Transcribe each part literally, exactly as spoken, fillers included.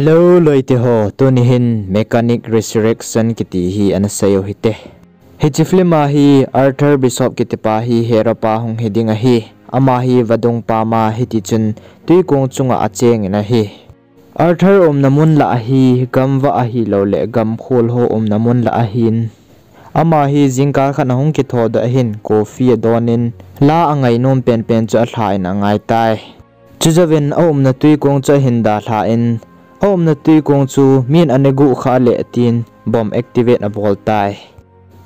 Hello loite ho, tuni hin Mechanic Resurrection kiti hi ana sei u hite. Hiche film a hi Arthur Bishop kitipa hi hero pa hung hi ding ahi. Ama hi vadung pama hiti chun twikong chunga achengin ahi. Arthur umna mun lah ahi gamvah ahilouleh gamkhol ho umna mun lah ahin. Ama hi jingkah khat ahung kithodoh ahin coffee adonin la angainom penpen chu alha in angaitai. Chujouvin aumna twikong chu ahin dalhan, aumna twikong chu min aneguh khah leh tin bomb activate aboltai.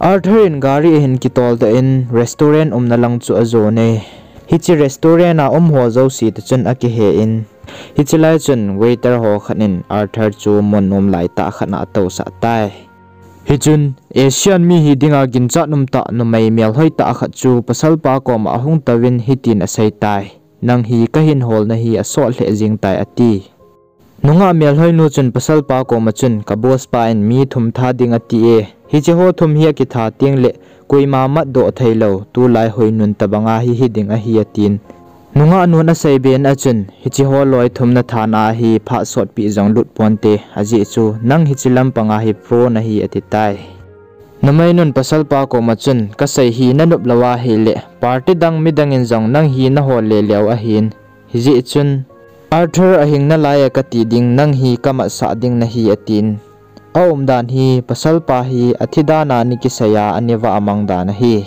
Arthur in gari ahin kitoldoh in restaurant umna lang chu ajon e. Hiche restaurant a umho jouse toh chun akihe in, hiche lai chun waiter ho khat in Arthur chu mun nom laitah khat a atousah tai. Hichun, Asian mi hi dinga ginchat umtah numei melhoi tah khat chu pasalpa koma ahung touvin hitin aseitai, nang hi kahin holna hi asot lheh jeng tai ati. Nungah melhoinu chun pasalpa koma chun ka boss pa in mi thum tha ding ati e, hicheho thum hi akitha tengleh koima matdoh theilou, tulai hoinun tobanga hi hiding ahi atin. Nungah nun aseibe na a chun, hicheho loi thum nathana hi phat sotpi jong lut ponte, ajeh chu nang hiche lampanga hi pro nahi atitai. Numeinun pasalpa koma chun, kasei hi nanop lou ahileh, party dang midangin jong nang hi nahol leleu ahin. Hijeh chun, Arthur ahing nalai a kati ding nang hi kamatsah ding nahi atin. Aumdan hi pasalpa hi athi dan a ana kisei a, anivah amang dan ahi.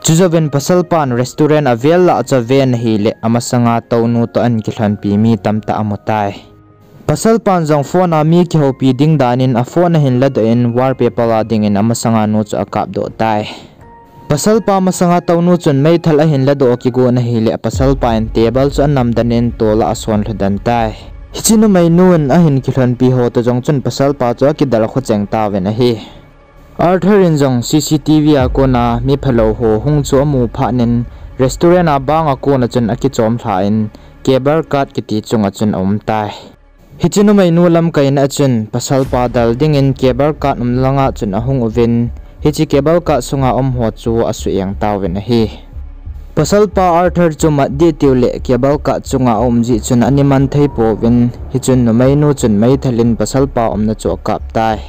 Chujouvin pasalpan restaurant avel lah chu aven ahileh, amasanga tounu toh ahin kilhonpi mi tamtah amutai. Pasalpan jong phone a mi kihoupi ding danin aphone ahin ladoh in wallpaper a dingin amasanga nu chu akapdoh tai. Pasalpa masanga tounu chun meithal ahin ladoh kigon ahileh, pasalpa in table chu anamdan in tol a asonlhudan tai. Hiche numeinun ahin kilhonpi ho toh jong chun pasalpa chu akidalkho cheng tauvin ahi. Arthur in jong C C T V a kona mi phalou ho hung chu amu phatnin restaurant a banga kona chun akichom lhan cable cart kiti chunga chun aumtai. Hiche numeinu lamkaina a chun pasalpa dal dingin cable cart umna langa chun ahung uvin, hiche cable cart sunga umho chu asuheng tauvin ahi. Pasalpa Arthur chu mat dih tiuleh cable cart chunga aum jeh chun ana man thei pouvin, hichun numeinu chun meithal in pasalpa umna chu akap tai.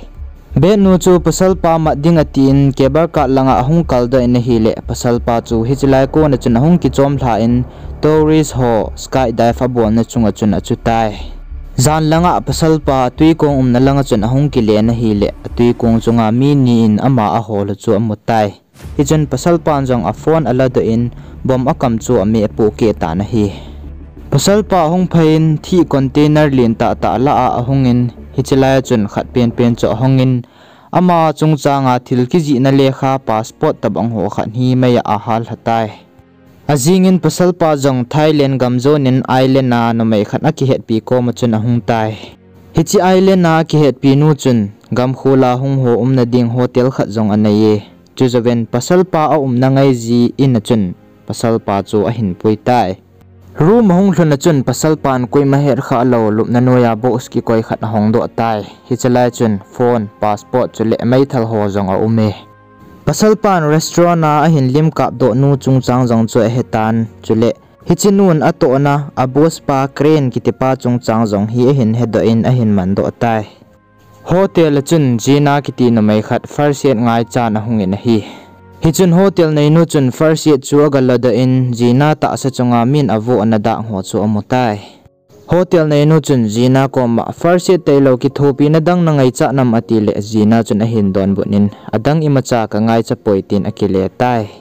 Benu chu pasalpa mat ding atin cable cart langa ahung kaldoh in ahileh, pasalpa chu hiche lai kona chun ahung kichom lhan tourist ho skydive abolna chunga chun achutai. Jan langa pasalpa twikong umna langa chun ahung kilen ahileh, atwikong chunga mi ni in ama ahol u chu amutai. Hichun pasalpan jong aphone aladoh in bomb akam chu ameh apohkeh tan ahi. Pasalpa ahung phei in thih container len tahtah lah a ahungin, hiche lai a chun khat penpen chu ahungin, ama chungchanga thil kijihna lekha passport tobang ho khat hi mei a ahal lhatai. Ajingin pasalpa jong Thailand gam jonin island a numei khat akihetpi koma chun ahungtai. Hiche island a akihetpi nu chun gamkhol a hung ho umna ding hotel khat jong anei e. Chujouvin pasalpa aumna ngai ji in a chun pasalpa chu ahin puitai. Room ahung lhun a chun pasalpan koima hetkhah lou lupna noiya box kikoi khat ahongdoh tai. Hiche lai chun phone, passport chuleh meithal ho jong aum e. Pasalpan restaurant a ahin lim kapdoh nu chungchang jong chu ahetan, chuleh hiche nun atohna a boss pa Crane kitipa chungchang jong hi ahin hedoh in ahin mandoh tai. Hotel a chun Gina kiti numei khat first aid ngaichan ahungin ahi. Hichun hotel neinu chun first aid chu agaladoh in Gina tahsa chunga min avohna dak ho chu amutai. Hotel neinu chun Gina koma first aid tailou kithopina dang nangaichat nam atileh Gina chun ahin donbut in adang imacha kangaicha poi tin akile tai.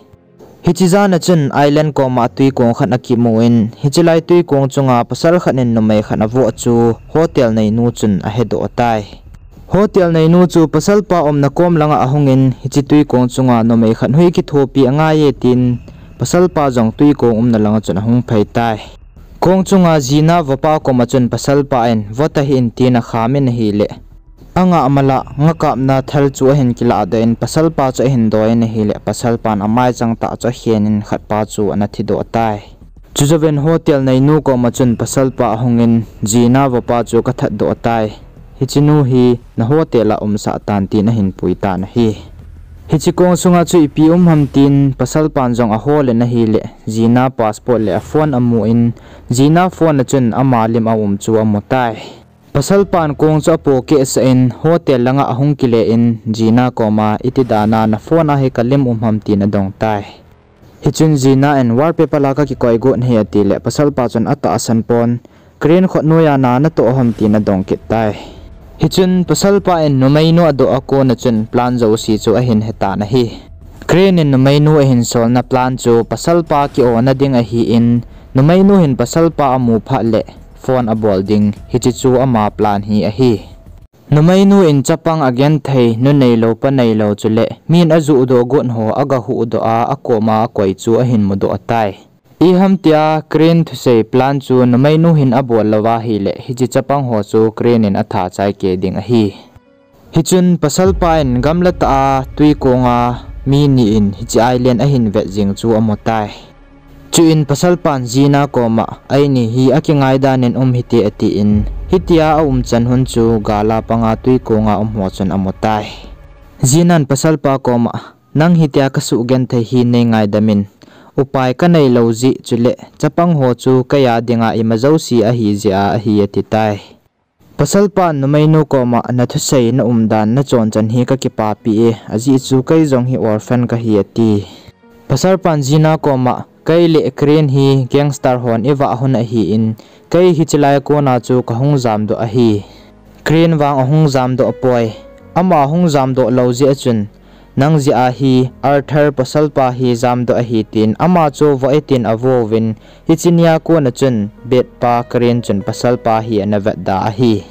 Hiche jan a chun island koma twikong khat akimu in, hiche lai twikong chunga pasal khat in numei khat avoh chu hotel neinu chun ahedoh tai. Hotel neinu chu pasalpa umna kom langa ahungin, hiche twikong chunga numei khat hui kithopi angai e tin, pasalpa jong twikong umna langa chun ahung phei tai. Kong chunga Gina vopa koma chun pasalpa in, vo tahih in tin akhamin ahileh, angah mala ngakapna thal chu ahin kilahdoh in pasalpa chu ahin doi in ahileh, pasalpan amaichang tah chu akhen in khatpa chu ana thidoh tai. Chujouvin hotel neinu koma chun pasalpa ahungin Gina vopa chu akathatdoh tai. Hiche nu hi na hotel a umsah tan tin ahin pui tan ahi. Hiche kong sunga chu ipi um ham tin pasalpan jong ahol in ahileh, Gina passport le aphone amu in, Gina phone a chun ama lim aum chu amutai. Pasalpan kong chu apo kehsah in hotel langa ahung kile in Jina koma, "Iti dana na phone a hi kalim um ham?" tin adong tai. Hichun Jina in, "Wallpaper la kakikoi got ahi," ati le pasalpa chun atahsan pon, "Crane khut noiya na natoh ham?" tin adong kit tai. Hichun pasalpa in numeinu adoh a kona chun plan jouse chu ahin hetan ahi. Crane in numeinu ahin solna plan chu pasalpa ki-ona ding ahin, numeinu hin pasalpa amu phat le phone abol ding, hiche chu ama plan hi ahi. Numeinu in chapang agenthei, nu neilou pa neilou chule min ajuhdoh got ho agahuhdoh a, akoma akoi chu ahin mudoh tai. Iham tia Crane thusei plan chu numeinu hin abol louva ahile hiche chapang ho chu Crane in atha chai kei ding ahi. Hichun pasalpa in gamla tah a twikonga mi ni in hiche island ahin vet jing chu amu tai. Chuin pasalpan Jina koma, "Eini hi akingai dan in um hite," atin, hitia aumchan hun chu gala panga twikonga um ho chun amu tai. Jina'n pasalpa koma, "Nang hitia kasuh genthei hi neingaidam in, upai kaneilou jeh chule chapang ho chu keiya dinga ima jouse ahi jeh a ahi," ati tai. Pasalpan numeinu koma, "Nathusei naumdan nachonchan hi kakipapi e, ajeh chu kei jong hi orphan kahi," ati. Pasalpan Jina koma, "Kei le Crane hi gangster hon ivah hon ahin, kei hiche lai kona chu kahung jamdoh ahi. Crane vang ahung jamdoh poi. Ama hung jamdoh lou jeh a chun, nang jeh a hi Arthur pasalpa hi jamdoh ahi," tin ama chu voh e tin avouvin, hiche nia kona chun betpa Crane chun pasalpa hi ana vetda ahi.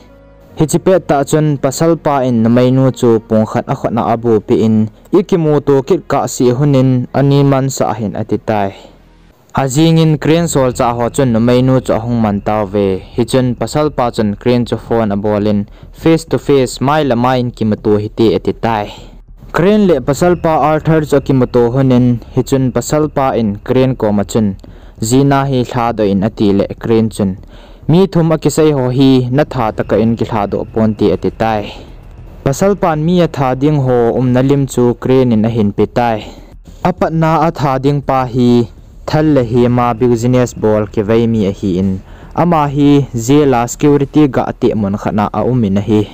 Hiche pettah chun pasalpa in numeinu chu pungkhat akhutna abupeh in, "Ikimuto kit kahseh hon in ani mansah hih in," ati tai. Ajingin Crane solchah ho chun numeinu chu ahung man tauve. Hichun pasalpa chun Crane chu phone abol in, "Face to face, mai le mai in kimuto hite," ati tai. Crane le pasalpa Arthur chu akimuto hon in, hichun pasalpa in Crane koma chun, "Jina hi lhadoh in," ati le Crane chun, "Mi thum akisei ho hi natha tokah in kilhadoh ponte," ati tai. Pasalpan mi atha ding ho umna lim chu Crane in ahin pe tai. Apatna atha ding pa hi thal le hema business bol kivei mi ahin, ama hi jail a security guard teh mun khat na aum in ahi.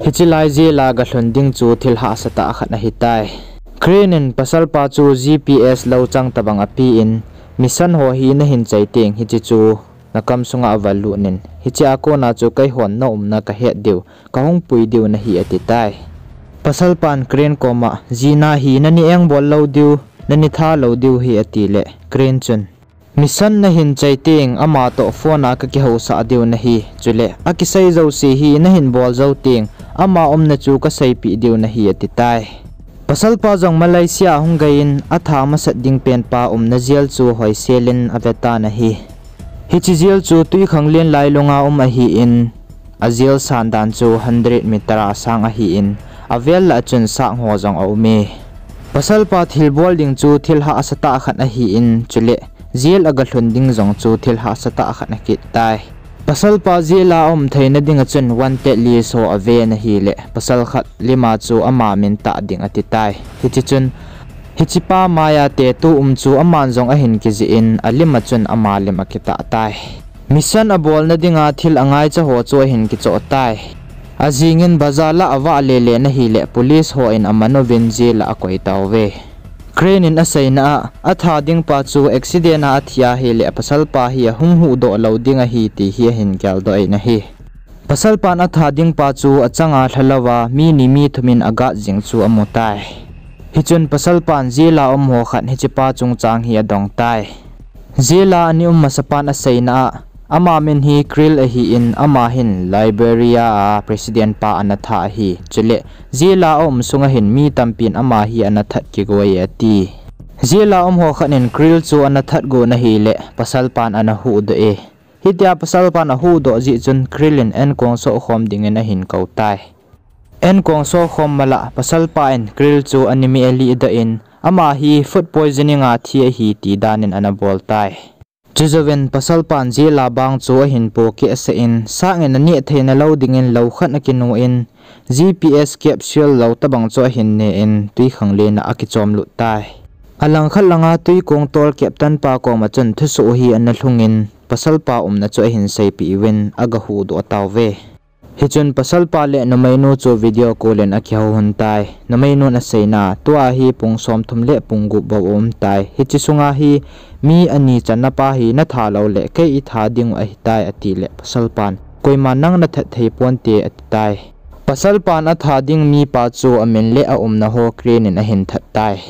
Hiche lai jail a galhun ding chu thil hahsa tah khat ahi tai. Crane in pasalpa chu G P S louchang tobang apen, "Mission ho hi nahin chai teng hiche chu nakam sunga aval lut in, hiche a kona chu keihon naumna kahet diu, kahung pui diu nahi," ati tai. Pasalpan Crane koma, "Jina hi nani engbol lou diu, nani tha lou diu ahi," ati le Crane chun, "Mission nahin chai teng ama toh phone a kakihousah diu nahi, chule akisei jouse hi nahin bol jou teng ama umna chu kaseipeh diu nahi," ati tai. Pasalpa jong Malaysia ahung gei in atha masat ding penpa umna jail chu hoisel in avetan ahi. Hiche jail chu twikhanglen lailunga um ahin, a jail sandan chu hundred meter a sang ahin, avel lah a chun sang ho jong aume. Pasalpa thilbol ding chu thil hahsa tah khat ahin, chule jail agalhun ding jong chu thil hahsa tah khat akit tai. Pasalpa jail a aum theina dinga chun wanted list ho aven ahile, pasal khat lima chu ama min tah ding ati tai. Hiche chun, hichepa maiya tattoo um chu aman jong ahin kijih in, alima chun ama lim akitah tai. Mission abolna dinga thil angaicha ho chu ahin kichoh tai. Ajingin bazar lah a avah lele in ahile, police hon aman uvin jail a akoi tauve. Crane in aseina a, atha dingpa chu accident a athi ahile, pasalpa hi ahung huhdoh lou ding ahi ti hi ahin geldoh in ahi. Pasalpan atha dingpa chu achanga lha louva, mi ni mi thum in aguard jing chu amu tai. Hichun pasalpan jail a um ho khat hichepa chungchang hi adong tai. Jail a ana um masapan aseina a, ama min hi Krill ahin, ama hin Liberia a president pa ana tha ahi. Chule, jail a aum sunga hin mi tampin ama hi ana that kigoi e ati. Jail a um ho khat in Krill chu ana that got ahile, pasalpan ana huhdoh e. Hitia pasalpan ahuhdoh jeh chun Krill in enkong sohkhom dingin ahin kou tai. Enkong sohkhom mala, pasalpa in Krill chu ana mi alihdoh in, ama hi food poisoning a thi ahi ti dan in ana bol tai. Chujouvin pasalpan jail a bang chu ahin pohkehsah in, sang in aneh theina lou dingin lou khat akinu in, G P S capsule lou tobang chu ahin ne in, twikhanglen a akichom lut tai. Alangkhat langa twikong tol captain pa koma chun thusoh hi ana lhung in, pasalpa umna chu ahin seipeh uvin, agahuhdoh tauve. Hichun pasalpa le numeinu chu video call in akihou lhon tai. Numeinun aseina, tua hi pung som thum le pung gup bou aum tai. Hiche sunga hi mi ani channa pa hi natha lou le kei itha ding u ahitai, ati le pasalpan, koima nang nathat thei ponte, ati tai. Pasalpan atha ding mipa chu amin le aumna ho crane in ahin that tai.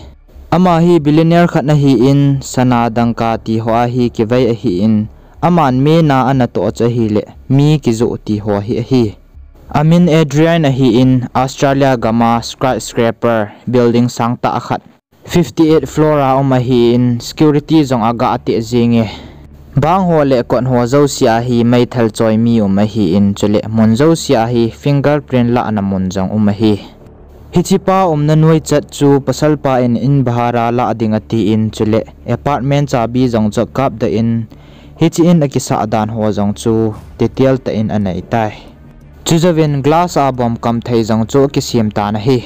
Ama hi billionaire khat ahin, sana dangka ti ho a hi kivei ahin, aman mena anatoh chu ahile mi kijoh ti ho hi ahi. Amin Adrian ahin, Australia gama skyscraper building sangtah khat, fifty eight floor a um ahin, security jong aga ateh jenge. Bang ho le kot ho jouse a hi meithal choi mi um ahin, chule mun jouse a hi fingerprint lahna mun jong um ahi. Hichepa umna noichat chu pasalpa in in bhara lah ding atin, chule apartment chabi jong chu akapdoh in, hiche in akisah dan ho jong chu detail tah in anei tai. Chujouvin glass a bomb kam thei jong chu akisem tan ahi.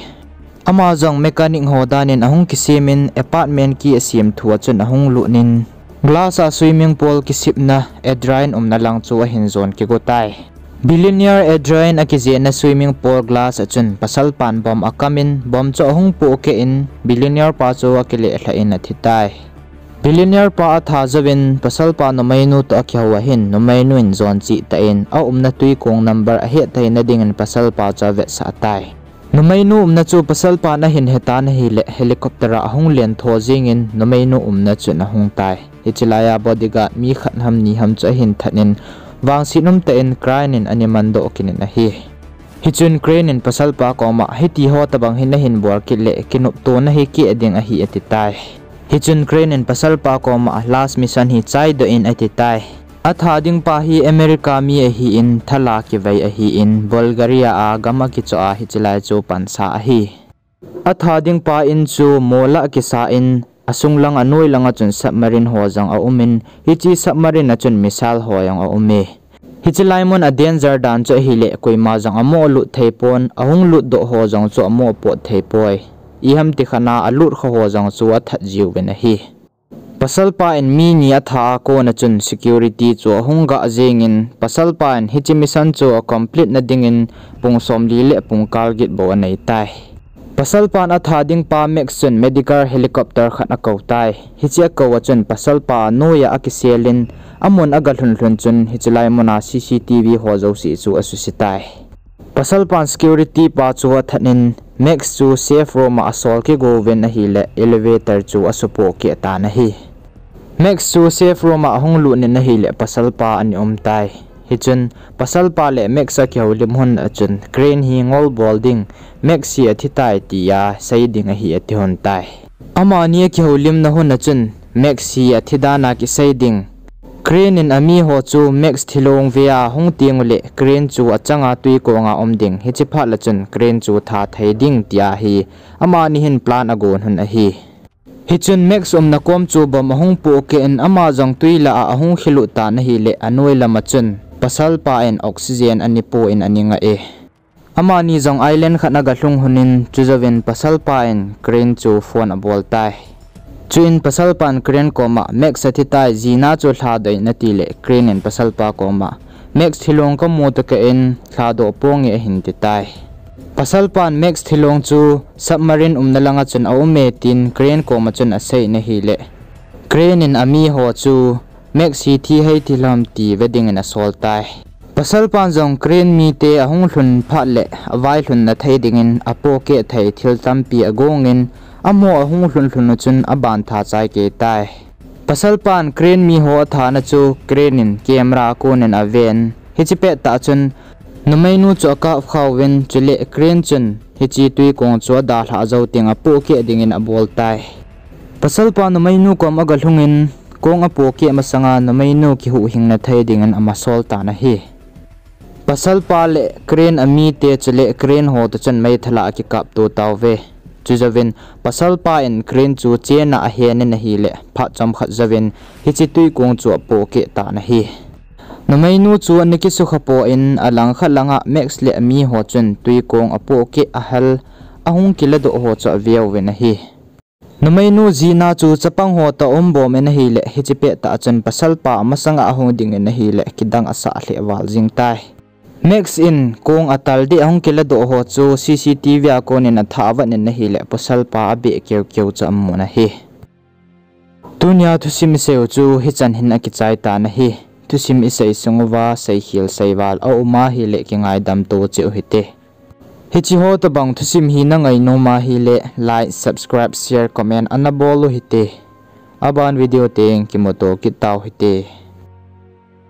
Ama jong mechanic ho dan in ahung kisem in apartment key asem thu a chun ahung lut in, glass a swimming pool kisepna Adrian umna lang chu ahin jon kigo tai. Billionaire Adrian akijehna swimming pool glass a chun pasalpan bomb akam in, bomb chu ahung pohkeh in, billionaire pa chu akileh lhah in athi tai. Billionaire pa atha jouvin pasalpa numeinu toh akihou ahin, numeinu in jon cheh tah in aumna twikong number ahet theina dingin pasalpa chu avetsah tai. Numeinu umna chu pasalpan ahin hetan ahile helicopter a ahung lentho jengin numeinu umna chun ahung tai. Hiche laiya bodyguard mi khat ham ni ham chu ahin that in, vangset umtah in crane in ana mandoh kit in ahi. Hichun crane in pasalpa koma, hitiho tobang hi nahin bol kit le kinoptona hi keh ding ahi, ati tai. Hichun crane in pasalpa koma, last mission hi chaidoh in, ati tai. Atha ding pa hi America mi ahin, thala kivei ahin, Bulgaria a gam akichoh a hiche lai chu pansa ahi. Atha ding pa in chu mola kisa in, asung lang anoi langa chun submarine ho jong aum in, hiche submarine a chun missile ho jong aum e. Hiche lai mun a danger dan chu ahile koima jong amoh lut thei pon, ahung lutdoh ho jong chu amoh pot thei poi. Iham tikhan a alut kha ho jong chu athat jiuvin ahi. Pasalpa in mi ni atha a kona chun security chu ahung gah jengin, pasalpa in hiche mission chu acomplete na dingin pung somli le pung kal get bou anei tai. Pasalpan atha ding pa Max chun medical helicopter khat akou tai. Hiche akou a chun pasalpa anoiya akiselin, amun agalhun lhun chun hiche lai muna C C T V ho jouse chu asuse tai. Pasalpan security pa chu athat in Max chu safe room a asol kigouvin ahile elevator chu asupohkeh tan ahi. Max chu safe room a ahung lut in ahile pasalpa ana um tai. Hichun pasalpa le Max akihoulim hun a chun crane hi ngolbol ding, Max hi athitai tia sei ding ahi ati lhon tai. Amani akihoulimna hun a chun Max hi athidan a kisei ding, crane in amiho chu Max thilong vea hung tengule crane chu achanga twikonga um ding, hiche phat le chun crane chu tha thei ding tia hi amani hin plan agon lhon ahi. Hichun Max umna kom chu bomb ahung pohkeh in ama jong twi lah a ahung khilut tan ahile anoi lama chun pasalpa in oxygen ana poh in ana ngah e. Amani jong island khat agalhung lhon in chujouvin pasalpa in crane chu phone abol tai. Chuin pasalpan crane koma Max athitai, jina chu lhadoh in atile crane in pasalpa koma Max thilong kamu tokah in lhadoh ponge ahin titai. Pasalpan Max thilong chu submarine umna langa chun aume tin crane koma chun asei in ahile crane in amiho chu Max hi thi hei thilham ti ve dingin asol tai. Pasalpan jong crane mite ahung lhun phat le availhun na thei dingin apohkeh thei thil tampi agongin, amaho ahung lhun lhun u chun abantha chai kei tai. Pasalpan crane miho athana chu crane in camera akonin aven. Hiche pettah chun numeinu chu akap khauvin, chule crane chun hiche twikong chu adalhah jou teng apohkeh dingin abol tai. Pasalpa numeinu kom agalhungin, kong apohkeh masanga numeinu kihuhhingna thei dingin amasol tan ahi. Pasalpa le crane amite chule crane ho toh chun meithal a akikapto tauve. Chujouvin pasalpa in crane chu chena ahenin ahile phat chomkhat jouvin hiche twikong chu apohkeh tan ahi. Numeinu chu ana kisukha poi, alangkhat langa Max le amiho chun twikong apohkeh ahal ahung kiladoh ho chu aveuvin ahi. Numeinu jina chu chapang ho toh aumbom in ahile hiche pettah chun pasalpa amasanga ahung dingin ahile kidang asah lheh val jing tai. Max in kong atal deh ahung kiladoh ho chu C C T V a konin athah vat in ahileh, pasalpa abeh keukeu chu amun ahi. Tunia thusim isei u chu hichan hin akichai tan ahi. Thusim isei sung uva seikhel seival aum ahileh kingaidam to cheh u hite. Hiche ho tobang thusim hi nangai nom ahileh like, subscribe, share, comment ana bol u hite. Aban video teng kimuto kit tau hite.